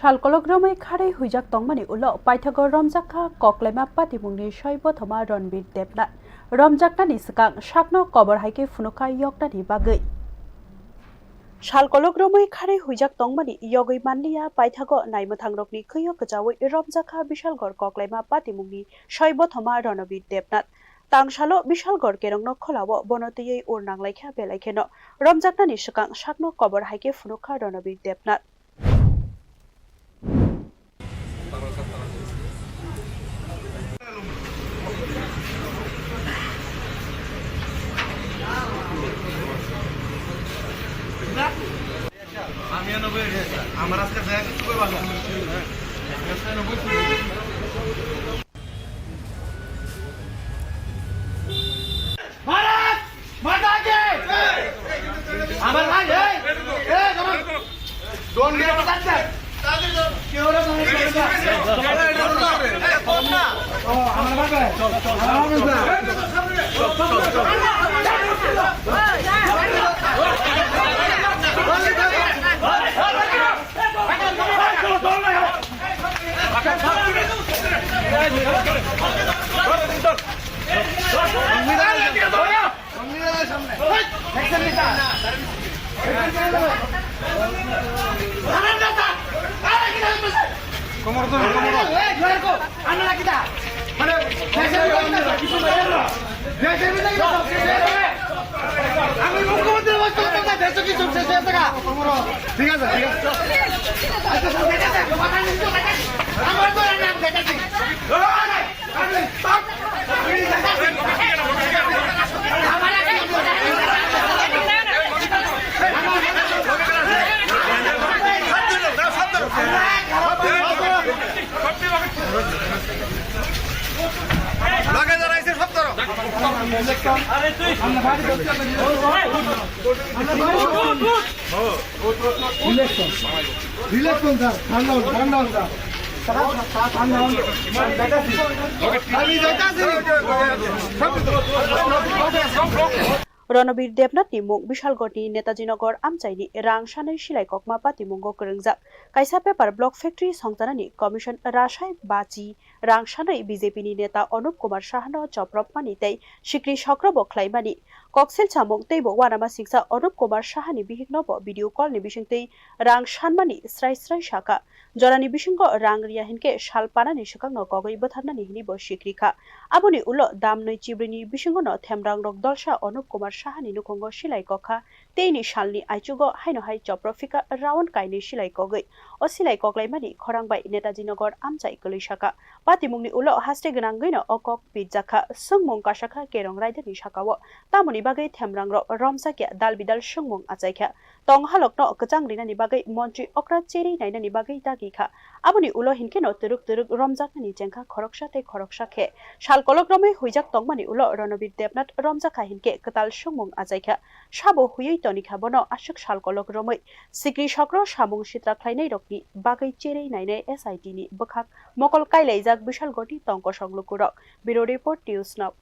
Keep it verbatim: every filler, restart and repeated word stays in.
Sal kolok romwi kharwi huijak tongmani ulo paithago romjak kha koklaima patimungni soi bothoma Ronbir Debnath. Romjaknani swkang sakno kobor hai khe phunukha yoknani bagwi. Sal kolok romwi kharwi huijak tongmani yogwi manliya paithago naimwthangrokni khwio kwchaui romjak kha Bishalgarh koklaima patimungni soi bothoma Ronbir Debnath. Tangsalo Bishalgarh kerongno kholao bono twiwi ur nanglaikha belai kheno romjaknani swkang sakno kobor hai khe phunukha Ronbir Debnath. আমি নব্বই, আমার আজকে দেখা কিছু করবো না। ভারত মাতা কি! আমার ভাই, এই, এই, আমার ডোন গিয়ে বাঁচাচ্ছে। কেউ ওরা মনে করে না। ও, আমার ভাই, আমার ভাই। ঠিক আছে, ঠিক আছে। লগে যারা আইছে সব ধরো। ইলেকশন, ইলেকশন স্যার, ঠান্ডা হন, ঠান্ডা হন স্যার। স্যার, স্যার, ঠান্ডা হন। আমি যাইতাছি। Ronbir Debnathni mung Bishalgarhni Netaji Nagar amchaini rang sanwi silai kokma patimungo kwrwngjak. Kaisa paper block factory songchanani commission Rashai Bachi rang sanwi B J P ni neta Anup Kumar Sahano chopropmani tei sikri sokrobo khlaimani. Koksil samung teibo uanama singsa Anup Kumar Sahani bihiknobo video call ni bisingtwi rang sanmani srai srai sakha. Jorani bisingo rang riya hinkhe sal panani swkangno kogwi bwtharnani hinwi bo sikri kha. Aboni ulo damnwi chibrwini bisingono themrangrok dolsa Anup Kumar Sahani nukhungo silai kok kha. Teini salni aichugo haino hai chopro phika round kainwi silai kogwi. O silai koklaimani khorang bai Netaji Nagar amchai kwlwi sakha. Patimungni ulo haste gwnangwino o kok pitjakha. Swngmung kasakha kerong raidani sakao. Tamoni bagwi themrangrok romjakya dal bidal swngmung achaikha. Tong halokno kwchang rinani bagwi montri okra cherwi nainani bagwi dagi kha. Aboni ulo hinkhe no twrwk twrwk romjaknani chengkha khoroksa tei khoroksa khe. Sal kolok romwi huijak tongmani ulo Ronobir Debnath romjakha hinkhe kwtal swngmung achaikha. Sabo huiwi tonikha bono aswk sal kolok romwi sikri sokro samung sitra khlainairokni bagwi cherwi nainai S I T ni bwkhak mokol kailaijak Bishalgarhni tong kosong lukurok. Bureau Report, News Now.